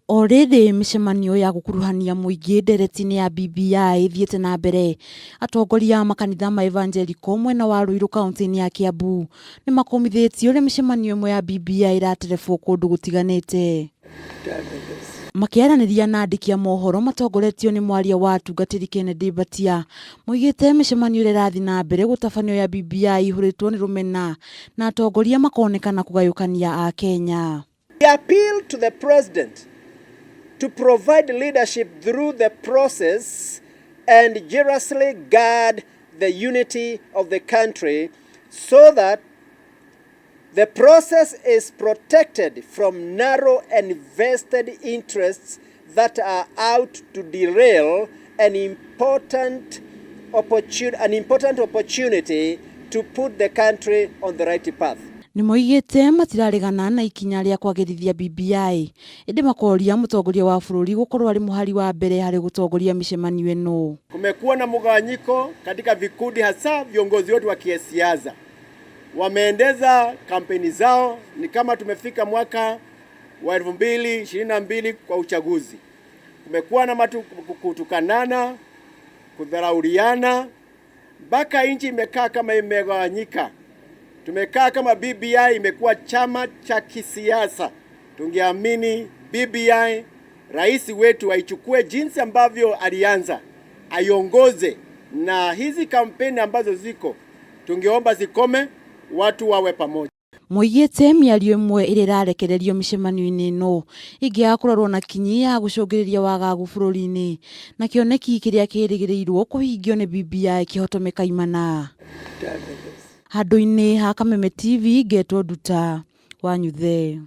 O rĩrĩ mĩcemanio ya gũkuruhania mũingĩ ndereti-inĩ ya BBI ĩthiĩte na mbere, atongoria a makanitha ma Evangelical mwena wa Ruiru kaunti-inĩ ya Kiambu nĩ makũmithĩtie ũrĩa mĩcemanio ĩmwe ya BBI ĩraterebwo kũndũ gũtiganĩte. Makĩaranĩria na andĩki a mohoro matongoretio nĩ mwaria wa atungatĩri Kennedy Mbatia, moigĩte mĩcemanio ĩrĩa ĩrathiĩ na mbere gũtabanio ya BBI ĩihũrĩtwo nĩ rũmena na atongoria makonekana kũgayũkania Akenya. We appeal to the president to provide leadership through the process and jealously guard the unity of the country so that the process is protected from narrow and vested interests that are out to derail an important opportunity to put the country on the right path. Nĩ moigĩte matiraregana na ikinya rĩa kwagĩrithia BBI ĩndĩ makoria mũtongoria wa bũrũri gũkorwo arĩ mũhari wa mbere harĩ gũtongoria mĩcemanio ĩno. Kumekuwa na mgawanyiko katika vikundi, hasa viongozi wetu wa kisiasa wameendeza kampeni zao, ni kama tumefika mwaka wa 2022 kwa uchaguzi. Kumekuwa na matu kutukanana, kudharauliana, mpaka nchi imekaa kama imegawanyika. Tumekaa kama BBI imekuwa chama cha kisiasa. Tungeamini BBI, rais wetu aichukue jinsi ambavyo alianza, aiongoze, na hizi kampeni ambazo ziko tungeomba zikome, watu wawe pamoja. Moigĩte mĩario ĩmwe ĩrĩa ĩrarekererio mĩcemanio-inĩ ĩno ĩngĩaga kũrorwo na kinyi ya gũcũngĩrĩria wagagu bũrũri-inĩ na kĩoneki kĩrĩa kĩrĩgĩrĩirwo kũhingio nĩ BBI kĩhotome kaimana. Handũ-inĩ ha Kameme TV ngetwo Nduta Wanyuthe.